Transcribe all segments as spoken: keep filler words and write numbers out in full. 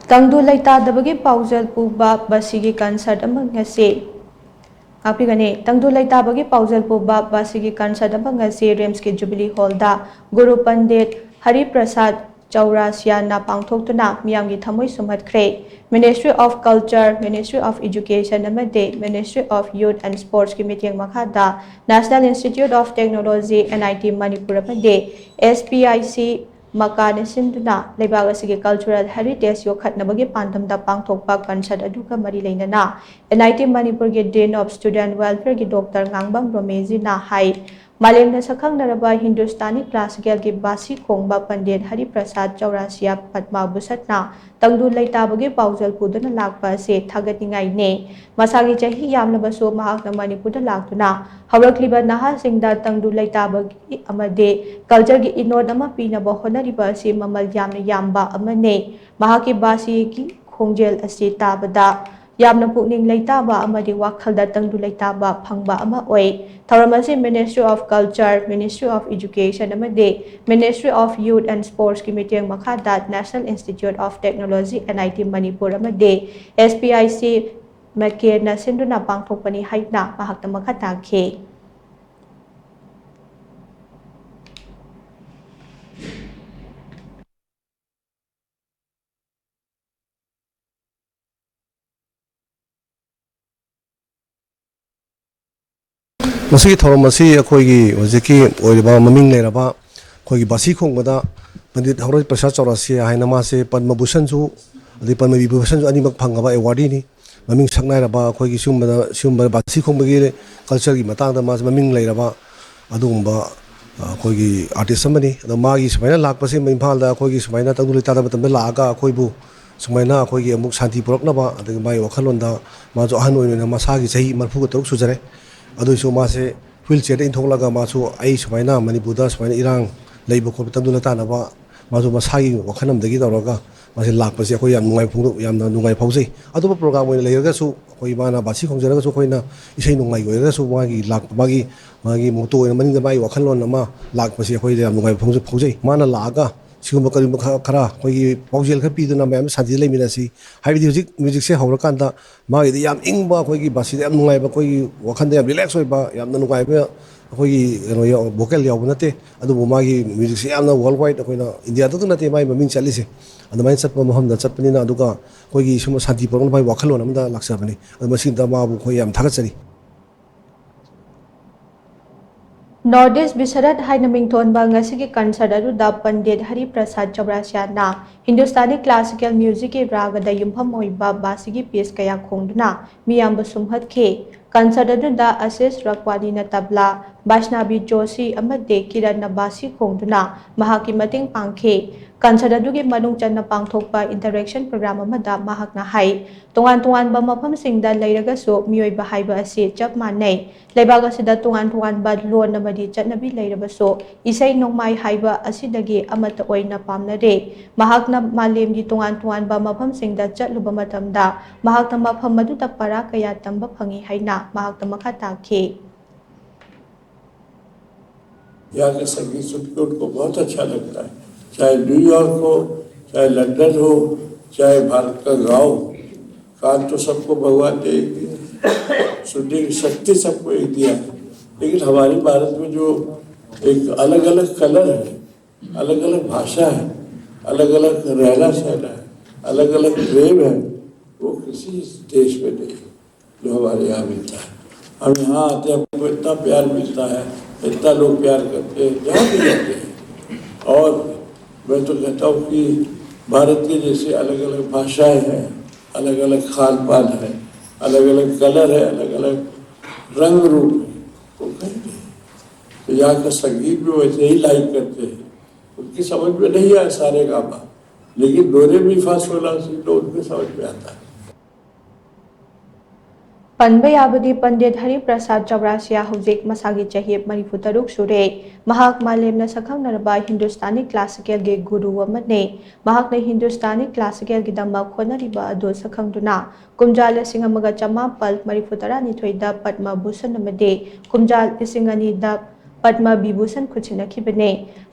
ꯇꯪꯗꯨ ꯂꯩꯇꯥꯗꯕꯒꯤ ꯄꯥꯎꯖꯦꯜ ꯄꯨꯕ ꯕꯥꯁꯤꯒꯤ ꯀꯟꯁꯔꯠ ꯑꯃ ꯉꯁꯤ꯫ ꯉꯥꯛꯄꯤꯒꯅꯤ꯫ ꯇꯪꯗꯨ ꯂꯩꯇꯥꯕꯒꯤ ꯄꯥꯎꯖꯦꯜ ꯄꯨꯕ ꯕꯥꯁꯤꯒꯤ ꯀꯟꯁꯔꯠ ꯑꯃ ꯉꯁꯤ ꯔꯤꯝꯁꯀꯤ ꯖꯨꯕꯤꯂꯤ ꯍꯣꯜꯗ ꯒꯨꯔꯨ ꯄꯟꯗꯤꯠ ꯍꯔꯤ ꯄ꯭ꯔꯁꯥꯗ ꯆꯧꯔꯥꯁꯤꯌꯥꯅ ꯄꯥꯡꯊꯣꯛꯇꯨꯅ ꯃꯤꯌꯥꯝꯒꯤ ꯊꯃꯣꯏ ꯁꯨꯝꯍꯠꯈ꯭ꯔꯦ꯫ Ministry of Culture, Ministry of Education ꯑꯃꯗꯤ Ministry of Youth and Sportsꯀꯤ ꯃꯤꯠꯌꯦꯡ ꯃꯈꯥꯗ National Institute of Technology, NIT Manipur ꯑꯃꯗꯤ SPIC ꯃꯀꯥꯅ ꯁꯤꯟꯗꯨꯅ ꯂꯩꯕꯥꯛ ꯑꯁꯤꯒꯤ cultural heritage ꯌꯣꯛꯈꯠꯅꯕꯒꯤ ꯄꯥꯟꯗꯝꯗ ꯄꯥꯡꯊꯣꯛꯄ ꯀꯟꯁꯔꯠ ꯑꯗꯨꯒ ꯃꯔꯤ ꯂꯩꯅꯅ NIT ꯃꯅꯤꯄꯨꯔꯒꯤ Dean of Student Welfareꯒꯤ ꯗꯣꯛꯇꯔ ꯉꯥꯡꯕꯝ ꯔꯣꯃꯦꯖꯤꯅ ꯍꯥꯏ, ꯃꯥꯂꯦꯝꯗ ꯁꯛꯈꯪꯅꯔꯕ ꯍꯤꯟꯗꯨꯁꯇꯥꯅꯤ classicalꯒꯤ ꯕꯥꯁꯤ ꯈꯣꯡꯕ ꯄꯟꯗꯤꯠ ꯍꯔꯤ ꯄ꯭ꯔꯁꯥꯗ ꯆꯧꯔꯥꯁꯤꯌꯥ ꯄꯗꯃ ꯚꯨꯁꯟꯅ ꯇꯪꯗꯨ ꯂꯩꯇꯥꯕꯒꯤ ꯄꯥꯎꯖꯦꯜ ꯄꯨꯗꯨꯅ ꯂꯥꯛꯄ ꯑꯁꯤ ꯊꯥꯒꯠꯅꯤꯡꯉꯥꯏꯅꯤ꯫ ꯃꯁꯥꯒꯤ ꯆꯍꯤ ꯌꯥꯝꯂꯕꯁꯨ ꯃꯍꯥꯛꯅ ꯃꯅꯤꯄꯨꯔꯗ ꯂꯥꯛꯇꯨꯅ ꯍꯧꯔꯛꯂꯤꯕ ꯅꯍꯥꯁꯤꯡꯗ ꯇꯪꯗꯨ ꯂꯩꯇꯥꯕꯒꯤ ꯑꯃꯗꯤ cultureꯒꯤ ꯏꯅꯣꯠ ꯑꯃ ꯄꯤꯅꯕ ꯍꯣꯠꯅꯔꯤꯕ ꯑꯁꯤ ꯃꯃꯜ ꯌꯥꯝꯅ ꯌꯥꯝꯕ ꯑꯃꯅꯤ꯫ ꯃꯍꯥꯛꯀꯤ ꯕꯥꯁꯤꯒꯤ ꯈꯣꯡꯖꯦꯜ ꯑꯁꯤ ꯇꯥꯕꯗ ꯌꯥꯝꯅ ꯄꯨꯛꯅꯤꯡ ꯂꯩꯇꯥꯕ ꯑꯃꯗꯤ ꯋꯥꯈꯜꯗ ꯇꯪꯗꯨ ꯂꯩꯇꯥꯕ ꯐꯪꯕ ꯑꯃ ꯑꯣꯏ꯫ ꯊꯧꯔꯝ ꯑꯁꯤ Ministry of Culture, Ministry of Education ꯑꯃꯗꯤ Ministry of Youth and Sportsꯀꯤ ꯃꯤꯠꯌꯦꯡ ꯃꯈꯥꯗ National Institute of Technology, NIT Manipur ꯑꯃꯗꯤ SPIC ꯃꯀꯦꯅ ꯁꯤꯟꯗꯨꯅ ꯄꯥꯡꯊꯣꯛꯄꯅꯤ ꯍꯥꯏꯅ ꯃꯍꯥꯛꯅ ꯃꯈꯥ ꯇꯥꯈꯤ꯫ ꯃꯁꯤꯒꯤ ꯊꯧꯔꯝ ꯑꯁꯤ ꯑꯩꯈꯣꯏꯒꯤ ꯍꯧꯖꯤꯛꯀꯤ ꯑꯣꯏꯔꯤꯕ ꯃꯃꯤꯡ ꯂꯩꯔꯕ ꯑꯩꯈꯣꯏꯒꯤ ꯕꯥꯁꯤ ꯈꯣꯡꯕꯗ ꯄꯟꯗꯤꯠ ꯍꯔꯤ ꯄ꯭ꯔꯁꯥꯗ ꯆꯧꯔꯥꯁꯤꯌꯥ ꯍꯥꯏꯅ ꯃꯥꯁꯦ ꯄꯗꯃ ꯚꯨꯁꯟꯁꯨ ꯑꯗꯩ ꯄꯗꯃ ꯚꯤꯚꯨꯁꯟꯁꯨ ꯑꯅꯤꯃꯛ ꯐꯪꯉꯕ awardꯅꯤ꯫ ꯃꯃꯤꯡ ꯁꯛ ꯅꯥꯏꯔꯕ ꯑꯩꯈꯣꯏꯒꯤ ꯁꯤꯒꯨꯝꯕꯗ, ꯁꯤꯒꯨꯝꯕ ꯕꯥꯁꯤ ꯈꯣꯡꯕꯒꯤ cultureꯒꯤ ꯃꯇꯥꯡꯗ ꯃꯥꯁꯦ ꯃꯃꯤꯡ ꯂꯩꯔꯕ ꯑꯗꯨꯒꯨꯝꯕ, ꯑ, ꯑꯩꯈꯣꯏꯒꯤ artist ꯑꯃꯅꯤ꯫ ꯑꯗꯣ ꯃꯥꯒꯤ ꯁꯨꯃꯥꯏꯅ ꯂꯥꯛꯄꯁꯦ ꯏꯝꯐꯥꯜꯗ ꯑꯩꯈꯣꯏꯒꯤ ꯁꯨꯃꯥꯏꯅ ꯇꯪꯗꯨ ꯂꯩꯇꯥꯗꯕ ꯃꯇꯝꯗ ꯂꯥꯛꯑꯒ ꯑꯩꯈꯣꯏꯕꯨ ꯁꯨꯃꯥꯏꯅ ꯑꯩꯈꯣꯏꯒꯤ ꯑꯃꯨꯛ ꯁꯥꯟꯇꯤ ꯄꯨꯔꯛꯅꯕ, ꯑꯗꯒꯤ ꯃꯥꯒꯤ ꯋꯥꯈꯜꯂꯣꯟꯗ ꯃꯥꯁꯨ ꯑꯍꯟ ꯑꯣꯏꯅ ꯃꯁꯥꯒꯤ ꯆꯍꯤ ꯃꯔꯤꯐꯨꯒ ꯇꯔꯨꯛ ꯁꯨꯖꯔꯦ꯫ ꯑꯗꯨꯏꯁꯨ ꯃꯥꯁꯦ wheelchairꯗ ꯏꯟꯊꯣꯛꯂꯒ ꯃꯥꯁꯨ ꯑꯩ ꯁꯨꯃꯥꯏꯅ ꯃꯅꯤꯄꯨꯔꯗ ꯁꯨꯃꯥꯏꯅ ꯏꯔꯥꯡ ꯂꯩꯕ ꯈꯣꯠꯄ ꯇꯪꯗꯨ ꯂꯩꯇꯥꯅꯕ ꯃꯥꯁꯨ ꯃꯁꯥꯒꯤ ꯋꯥꯈꯜ ꯑꯃꯗꯒꯤ ꯇꯧꯔꯒ ꯃꯥꯁꯦ ꯂꯥꯛꯄꯁꯦ ꯑꯩꯈꯣꯏ ꯌꯥꯝ ꯅꯨꯡꯉꯥꯏ ꯐꯣꯡꯗꯣꯛ-, ꯌꯥꯝꯅ ꯅꯨꯡꯉꯥꯏ ꯐꯥꯎꯖꯩ꯫ ꯑꯇꯣꯞꯄ program ꯑꯣꯏꯅ ꯂꯩꯔꯒꯁꯨ ꯑꯩꯈꯣꯏ ꯃꯥꯅ ꯕꯥꯁꯤ ꯈꯣꯡꯖꯔꯒꯁꯨ ꯑꯩꯈꯣꯏꯅ ꯏꯁꯩ ꯅꯣꯡꯃꯥꯏꯒꯤ ꯑꯣꯏꯔꯒꯁꯨ ꯃꯥꯒꯤ ꯂꯥꯛꯄ, ꯃꯥꯒꯤ, ꯃꯥꯒꯤ motto ꯑꯣꯏꯅ ꯃꯅꯤꯡꯗ ꯃꯥꯒꯤ ꯋꯥꯈꯜꯂꯣꯟ ꯑꯃ ꯂꯥꯛꯄꯁꯦ ꯑꯩꯈꯣꯏꯗ ꯌꯥꯝ ꯅꯨꯡꯉꯥꯏꯕ ꯐꯣꯡꯖ-, ꯐꯥꯎꯖꯩ꯫ ꯃꯥꯅ ꯂꯥꯛꯑꯒ ꯁꯤꯒꯨꯝꯕ ꯀꯔꯤꯒꯨꯝꯕ ꯈꯔ ꯈꯔ ꯑꯩꯈꯣꯏꯒꯤ ꯄꯥꯎꯖꯦꯜ ꯈꯔ ꯄꯤꯗꯨꯅ ꯃꯌꯥꯝ ꯁꯥꯟꯇꯤꯗ ꯂꯩꯃꯤꯟꯅꯁꯤ꯫ ꯍꯥꯏꯕꯗꯤ ꯍꯧꯖꯤꯛ ꯃ꯭ꯌꯨꯖꯤꯛꯁꯦ ꯍꯧꯔꯀꯥꯟꯗ ꯃꯥꯒꯤꯗꯤ ꯌꯥꯝ ꯏꯪꯕ, ꯑꯩꯈꯣꯏꯒꯤ ꯕꯥꯁꯤꯗ ꯌꯥꯝ ꯅꯨꯡꯉꯥꯏꯕ, ꯑꯩꯈꯣꯏꯒꯤ ꯋꯥꯈꯟꯗ ꯌꯥꯝ ꯔꯤꯂꯦꯛꯁ ꯑꯣꯏꯕ, ꯌꯥꯝꯅ ꯅꯨꯡꯉꯥꯏꯕ ꯑꯩꯈꯣꯏꯒꯤ ꯀꯩꯅꯣ ꯌꯥꯎ-, ꯚꯣꯀꯦꯜ ꯌꯥꯎꯕ ꯅꯠꯇꯦ꯫ ꯑꯗꯨꯕꯨ ꯃꯥꯒꯤ ꯃ꯭ꯌꯨꯖꯤꯛꯁꯦ ꯌꯥꯝꯅ ꯋꯥꯔꯜ ꯋꯥꯏꯗ ꯑꯩꯈꯣꯏꯅ ꯏꯟꯗꯤꯌꯥꯗꯇ ꯅꯠꯇꯦ ꯃꯥꯒꯤ ꯃꯃꯤꯡ ꯆꯠꯂꯤꯁꯦ꯫ ꯑꯗꯨꯃꯥꯏꯅ ꯆꯠꯄ ꯃꯐꯝꯗ ꯆꯠꯄꯅꯤꯅ, ꯑꯗꯨꯒ ꯑꯩꯈꯣꯏꯒꯤ ꯁꯨꯝꯕ ꯁꯥꯟꯇꯤ ꯄ꯭ꯔꯣꯒ꯭ꯔꯥꯝ ꯃꯥꯒꯤ ꯋꯥꯈꯜꯂꯣꯟ ꯑꯃꯗ ꯂꯥꯛꯆꯕꯅꯤ꯫ ꯑꯗꯨ ꯃꯁꯤꯗ ꯃꯥꯕꯨ ꯑꯩꯈꯣꯏ ꯌꯥꯝ ꯊꯥꯒꯠꯆꯔꯤ꯫ North East ꯕꯤꯁꯥꯔꯠ ꯍꯥꯏꯅ ꯃꯤꯡꯊꯣꯟꯕ ꯉꯁꯤꯒꯤ ꯀꯟꯁꯔꯠ ꯑꯗꯨꯗ ꯄꯟꯗꯤꯠ ꯍꯔꯤ ꯄ꯭ꯔꯁꯥꯗ ꯆꯧꯔꯥꯁꯤꯌꯥꯅ ꯍꯤꯟꯗꯨꯁꯇꯥꯅꯤ ꯀ꯭ꯂꯥꯁꯤꯀꯦꯜ ꯃ꯭ꯌꯨꯖꯤꯛꯀꯤ ꯔꯥꯒꯗ ꯌꯨꯝꯐꯝ ꯑꯣꯏꯕ ꯕꯥꯁꯤꯒꯤ ꯄꯤꯁ ꯀꯌꯥ ꯈꯣꯡꯗꯨꯅ ꯃꯤꯌꯥꯝꯕꯨ ꯁꯨꯝꯍꯠꯈꯤ꯫ ꯀꯟꯁꯔꯠ ꯑꯗꯨꯗ ꯑꯁꯤꯁ ꯔꯛꯋꯥꯅꯤꯅ ꯇꯕ꯭ꯂꯥ, ꯕꯥꯁꯅꯥꯕꯤ ꯖꯣꯁꯤ ꯑꯃꯗꯤ ꯀꯤꯔꯟꯅ ꯕꯥꯁꯤ ꯈꯣꯡꯗꯨꯅ ꯃꯍꯥꯛꯀꯤ ꯃꯇꯦꯡ ꯄꯥꯡꯈꯤ꯫ ꯀꯟꯁꯔꯠ ꯑꯗꯨꯒꯤ ꯃꯅꯨꯡ ꯆꯟꯅ ꯄꯥꯡꯊꯣꯛꯄ ꯏꯟꯇꯔꯦꯛꯁꯟ ꯄ꯭ꯔꯣꯒ꯭ꯔꯥꯝ ꯑꯃꯗ ꯃꯍꯥꯛꯅ ꯍꯥꯏ, ꯇꯣꯉꯥꯟ ꯇꯣꯉꯥꯟꯕ ꯃꯐꯝꯁꯤꯡꯗ ꯂꯩꯔꯒꯁꯨ ꯃꯤꯑꯣꯏꯕ ꯍꯥꯏꯕ ꯑꯁꯤ ꯆꯞ ꯃꯥꯟꯅꯩ꯫ ꯂꯩꯕꯥꯛ ꯑꯁꯤꯗ ꯇꯣꯉꯥꯟ ꯇꯣꯉꯥꯟꯕ ꯂꯣꯟ ꯑꯃꯗꯤ ꯆꯠꯅꯕꯤ ꯂꯩꯔꯕꯁꯨ, ꯏꯁꯩ ꯅꯣꯡꯃꯥꯏ ꯍꯥꯏꯕ ꯑꯁꯤꯗꯒꯤ ꯑꯃꯠꯇ ꯑꯣꯏꯅ ꯄꯥꯝꯅꯔꯦ꯫ ꯃꯍꯥꯛꯅ ꯃꯥꯂꯦꯝꯒꯤ ꯇꯣꯉꯥꯟ ꯇꯣꯉꯥꯟꯕ ꯃꯐꯝꯁꯤꯡꯗ ꯆꯠꯂꯨꯕ ꯃꯇꯝꯗ ꯃꯍꯥꯛꯅ ꯃꯐꯝ ꯑꯗꯨꯗ ꯄꯔꯥ ꯀꯌꯥ ꯇꯝꯕ ꯐꯪꯏ ꯍꯥꯏꯅ ꯃꯍꯥꯛꯅ ꯃꯈꯥ ꯇꯥꯈꯤ꯫ यहाँ का संगीत सुन के उनको बहुत अच्छा लगता है। चाहे न्यूयॉर्क हो, चाहे लंदन हो, चाहे भारत का गांव हो, कान तो सबको भगवान ने एक दिया, सुनने की शक्ति सबको एक दिया है। लेकिन हमारे भारत में जो एक अलग अलग कलर है, अलग अलग भाषा है, अलग अलग रहना सहना है, अलग अलग प्रेम है, वो किसी देश में नहीं है जो हमारे यहाँ मिलता है। हम यहाँ आते हैं, हमको इतना प्यार मिलता है, इतना लोग प्यार करते हैं जहाँ भी जाते हैं। और मैं तो कहता हूँ कि भारत के जैसे अलग अलग भाषाएं हैं, अलग अलग खान पान है, अलग अलग कलर है, अलग अलग रंग रूप है, वो कहीं नहीं। तो यहाँ का संगीत भी वैसे ही लाइक करते हैं। उनकी समझ में नहीं आया सारे गामा, लेकिन डोरे मी फा सोला सी तो उनके समझ में आता है। ꯄꯟꯕ ꯌꯥꯕꯗꯤ ꯄꯟꯗꯤꯠ ꯍꯔꯤ ꯄ꯭ꯔꯁꯥꯗ ꯆꯧꯔꯥꯁꯤꯌꯥ ꯍꯧꯖꯤꯛ ꯃꯁꯥꯒꯤ ꯆꯍꯤ ꯃꯔꯤꯐꯨ ꯇꯔꯨꯛ ꯁꯨꯔꯦ꯫ ꯃꯍꯥꯛ ꯃꯥꯂꯦꯝꯅ ꯁꯛꯈꯪꯅꯔꯕ ꯍꯤꯟꯗꯨꯁꯇꯥꯅꯤ ꯀ꯭ꯂꯥꯁꯤꯀꯦꯜꯒꯤ ꯒꯨꯔꯨ ꯑꯃꯅꯤ꯫ ꯃꯍꯥꯛꯅ ꯍꯤꯟꯗꯨꯁꯇꯥꯅꯤ ꯀ꯭ꯂꯥꯁꯤꯀꯦꯜꯒꯤꯗꯃꯛ ꯍꯣꯠꯅꯔꯤꯕ ꯑꯗꯨ ꯁꯛꯈꯪꯗꯨꯅ ꯀꯨꯝꯖꯥ ꯂꯤꯁꯤꯡ ꯑꯃꯒ ꯆꯃꯥꯄꯜ ꯃꯔꯤꯐꯨ ꯇꯔꯥꯅꯤꯊꯣꯏꯗ ꯄꯗꯃ ꯚꯨꯁꯟ ꯑꯃꯗꯤ ꯀꯨꯝꯖꯥ ꯂꯤꯁꯤꯡ ꯑꯅꯤꯗ ꯄꯗꯃ ꯕꯤꯚꯨꯁꯟ ꯈꯨꯠꯁꯤꯟꯅꯈꯤꯕꯅꯤ꯫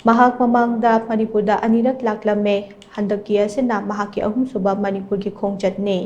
ꯃꯍꯥꯛ ꯃꯃꯥꯡꯗ ꯃꯅꯤꯄꯨꯔꯗ ꯑꯅꯤꯔꯛ ꯂꯥꯛꯂꯝꯃꯦ꯫ ꯍꯟꯗꯛꯀꯤ ꯑꯁꯤꯅ ꯃꯍꯥꯛꯀꯤ ꯑꯍꯨꯝꯁꯨꯕ ꯃꯅꯤꯄꯨꯔꯒꯤ ꯈꯣꯡꯆꯠꯅꯤ꯫